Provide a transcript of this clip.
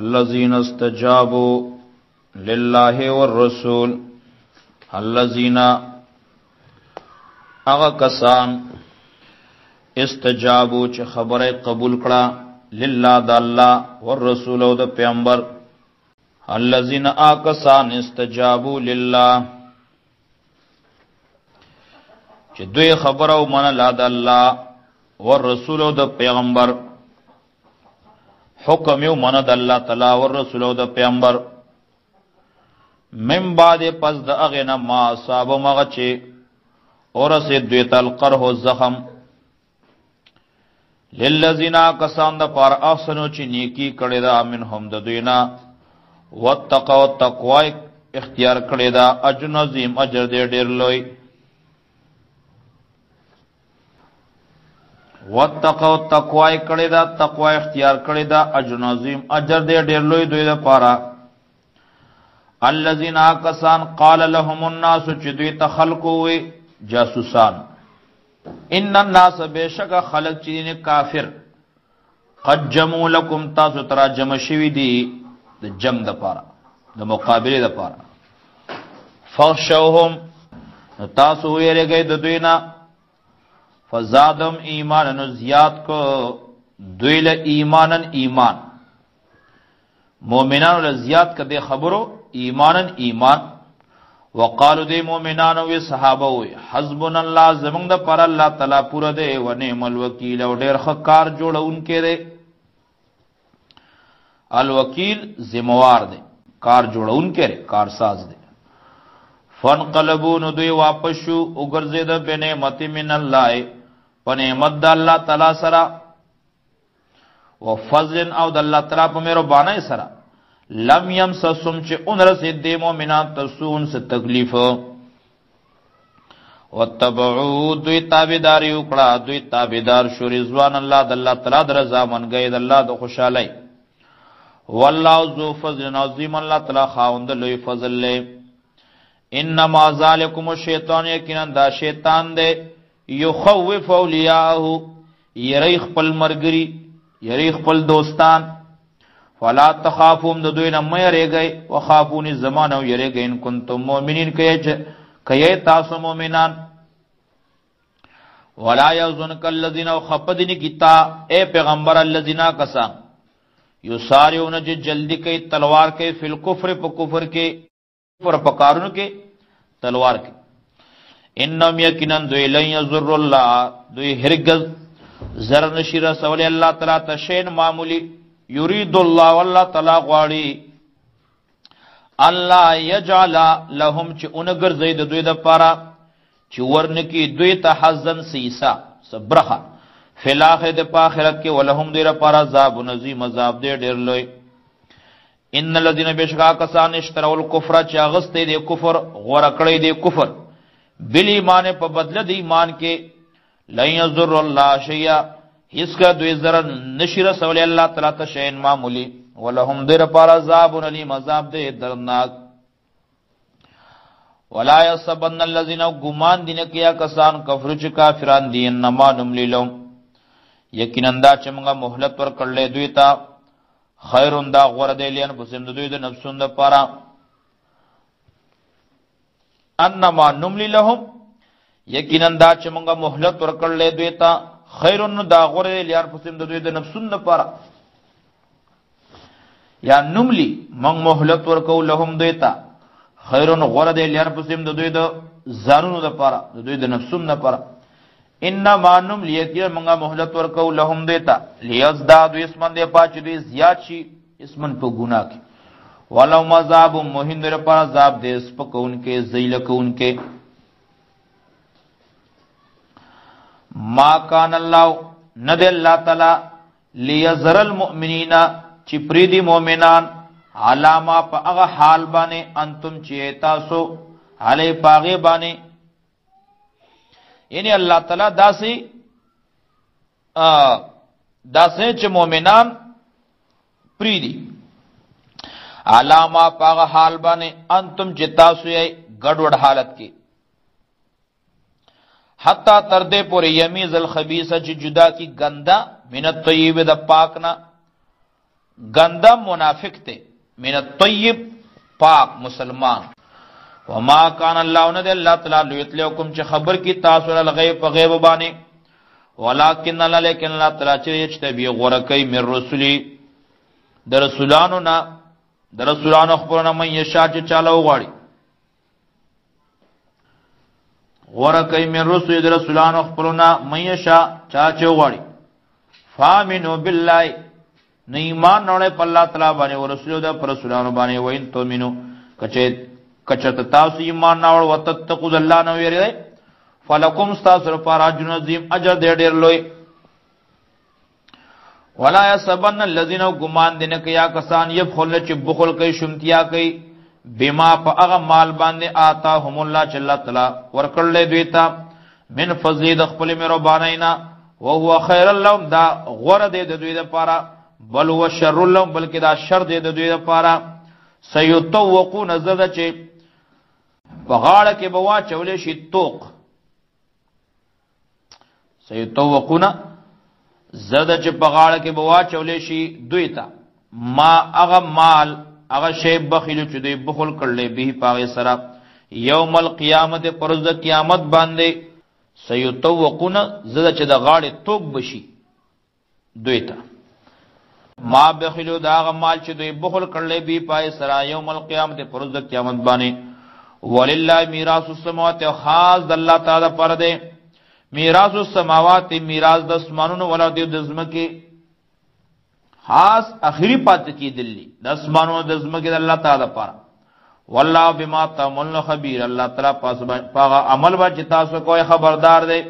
الذين استجابوا لله والرسول، الذين هغه کسان استجابو چې خبره قبول کړه لله د الله والرسول او د پیغمبر. الذين آکسان استجابوا لله چې دوی خبره ومنله د الله والرسول او د پیغمبر، حکم یې ومنه د الله تعالی والرسول او د پیغمبر. من بعد پس د هغې نه ما اصابهم هغه چې ورسېد دوی ته القرح الزخم. للذین کسان د پار احسنو چې نیکی کړې ده منهم د دوی نه، واتقوا تقوا اختیار کړې ده، اجر عظیم اجر دې ډېر لوی. واتقوا تقوا کړې ده، تقوا اختیار کړې ده، اجر عظیم اجر دې ډېر لوی دوی د پاره. الذين کسان قال لهم الناس چې دوی ته خلقو وي جاسوسان، ان الناس بشک خلق چې دین کافر قد جمعوا لكم تاسو ترا جمع شوی دي د جنگ د پاره، د مقابله د پاره. فخشوهم تاسو ویریږئ د دوی نه، فزادم ایمانا نو زیات کو دوی له ایمانا ایمان، مؤمنانو له زیات کده خبرو ایمانا ایمان. وقالو دی مؤمنانو وی صحابه وی حسبنا الله زمونږ د پر الله تعالی پوره دی، و نعم الوکیل او ډیر ښه کار جوړونکی دی. الوکیل ذمہوار دی، کار جوړونکی دی، کارساز دی. فانقلبوا نو دوی واپس شو وګرځېد بنعمت من الله په نعمت د الله تعالی سره، وفضل او د الله تعالی په مهربانۍ سره. لم يمسسهم چې اون رسید دی مؤمنان تسون څه تکلیف. واتبعوا دوی تابعداري وکړه، دوی تابعدار شو رضوان الله د الله تعالی د رضا منګی د الله د خوشحالۍ. والله ذو فضل عظیم الله تعالی خاوند لوی فضل له. انما ذالکم الشیطان یقینا دا شیطان دی، یخوف اولیاءه یری خپل مرګری، یری خپل دوستان. فلا تخافون د دوی نه مه یریږئ، وخافوني زما نه ویریږئ ان کنتم مؤمنین که یئ تاسو مؤمنان. ولا یحزنک الذین خپه دي نه کړي تا ای پیغمبر الذین کسان یسارعون چې جلدي کوي تلوار کوي فی الکفر په کفر کې، کفر په کارونو کې تلوار کوي. انهم یقینا دوی لن یضر الله دوی هرگز ضرر نشي رسولی الله تعالی ته شین معمولی. یرید الله والله تعالی غواړي الله یجعل لهم چې اونګرځي د دوی د پاره چې ورنکي دوی ته حزن سیسا صبرخه فی الاخرة په آخرت کې، ولهم دوی لپاره عذاب عظیم عذاب دی ډېر لوی. ان الذين بشکا کسان اشتروا الكفر چې اغستې دی کفر، غوره کړی دی کفر بل ایمان په بدله د ایمان کې، لن یضر الله شیئا هیڅ کا دوی ضرر نشي رسولی الله تعالی ته شیئا معمولی، ولهم دوی لپاره عذاب الیم عذاب دی دردناک. ولا یحسبن الذین ګمان دي نه کیا کسان کفر چې کافران دي، انما نملی لهم یقینا دا چې موږ مهلت ورکړلې دوی ته خیر دا غوره دی لانفسهم د دوی د نفسونو دپاره. انما نملی لهم یقینا دا چې موږ مهلت ورکړلې دوی ته خیر دا غوره دی لانفسهم د دوی د نفسونو دپاره. یا نملی موږ مهلت ورکو لهم دوی ته خیر غوره دی لانفسهم د دوی د ځانونو دپاره، د دوی د نفسونو دپاره. انما نملی یقینا موږ مهلت ورکو لهم دوی ته لیزدادوا اسمن دی پاچ دوی زیات شي اسمن په ګناه کې، ولهم عذاب مهین دوی لپاره عذاب دی سپکونکی ذلیل کوونکی. ما کان الله نه دی الله تعالی لیذر المؤمنین چې پریدي مؤمنان علاما په هغه حال باندې انتم چې تاسو علی پاغه باندې، یعنی الله تعالی داسې داسې چې مؤمنان پریدي علاما په هغه حال باندې انتم چې تاسو یې ګډوډ حالت کې، حتی تر دې پورې یمیز الخبیث چې جدا کی ګنده من الطیب د پاک نه، ګنده منافق ته من الطيب پاک مسلمان. وما کان الله نه الله تعالی ليطلعکم چې خبر کی تاسو له غیب په غیب باندې، ولکن الله لیکن الله تعالی چې یجتبی غره کوي من رسولی د رسولانو نه، د رسولانو خبرونه من یشا چې چاله وغواړي، غره کوي من رسول د رسولانو خبرونه من یشا چا چې وغواړي. فامنو بالله نه ایمان نوړې په الله تعالی باندې او رسول د پر رسولانو باندې، وین تو مینو کچته تاسو ایمان ناوړ وتتقوا الله نو ویری فلکم تاسو لپاره اجر عظیم اجر دې ډېر لوی. ولا يسبن الذين غمان دین کیا کسان يبخل چې بخل کوي شمتیا کوي بما په هغه مال باندې آتاهم الله چې الله تعالی ورکړل دوی ته من فضل د خپل مهربانۍ نه، وهو خیر لهم دا غوره دی د دوی لپاره، بل هو شر لهم بلکې دا شر دی د دوی لپاره. سيطوقون زده چې په غاړه کې به واچولې شي توق، سيطوقون زده چې په غاړه کې به واچولې شي دوی ته ما هغه مال هغه شی بخیلو چې دوی بخل کړلې به پاغه سره یوم القیامت پرز د قیامت باندې. سيطوقون زده چې د غاړې توق بشي دوی ته ما بخلو دا غ مال چې دوی بخل کړلې بي پای سره یوم القیامت پرز د قیامت باندې. ولله میراث السماوات خاص د الله تعالی پر دی میراث السماوات میراث د اسمانونو ولا د زمکه خاص اخیری پات کی دلی د اسمانونو د زمکه د الله تعالی پر. والله بما تعملون خبير الله تعالی پاس پاغه عمل با چې تاسو کوی خبردار دی.